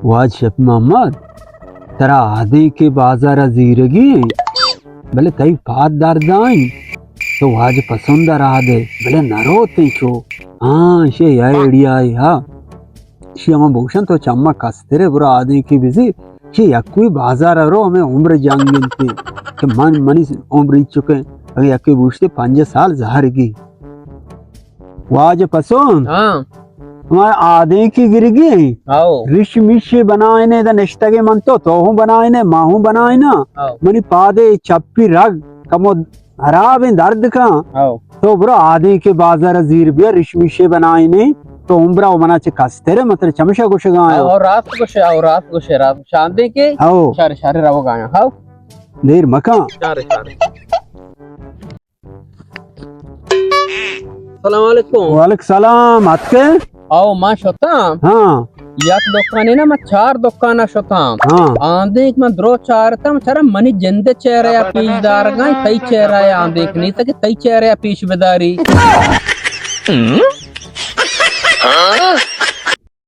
واجہ شفیع محمد، ترا آدینکے بازار ءَ زیرگی ایں، بلے تئی پاد درد ایں، تو واجہ پسند ءَ راہ دے، بلے نہ روت ایں چو۔ ہاں، ایشی ءَ آئیڈیا اے، ہا۔ ایشی ءَ من بگوشاں تو چماں کسترے برو آدینکے بزیر، ایشی یکوئی بازار ءَ رو ہمے عمر جنگ انت کہ من، منی عمر انچکیں، اگہ یکے بوشتے پنجاہ سال زہرگی۔ واجہ پسند؟ ہاں۔ ہما آدینکے گرگی ایں۔ ہاؤ۔ ریش میشے بنائینے، ادا نشتگیں من تو، تو ہوں بنائینے، ما ہوں بنائینا۔ ہاؤ۔ منی پادے چپی رگ کمو حراب ایں، درد کن۔ ہاؤ۔ تو برو آدینکے بازار ءَ زیر بیا، ریش میشے بنائینے، تو عمر ءَ منا چہ کسترے، من ترا چمیشا گوشگا آیاں۔ ہاؤ، راست گوشے، ہاؤ، راست گوشے، راست گوشے۔ آدینکے؟ ہاؤ۔ شر، شر، روگا آیاں۔ ہاؤ۔ دیر مکن۔ شر، شر۔ سلام علیکم۔ وعلیکم سلام، اتکے؟ او، ما شتاں۔ ہاں۔ یک دکانے نا، ما چار دکان شتاں۔ ہاں۔ آندیک من درو چارتم، چرا منی جند چہرہ یا پیش دارگاں، تئی چہرہ یا آندیک نہیں، تاکہ تئی چہرہ یا پیش بداری۔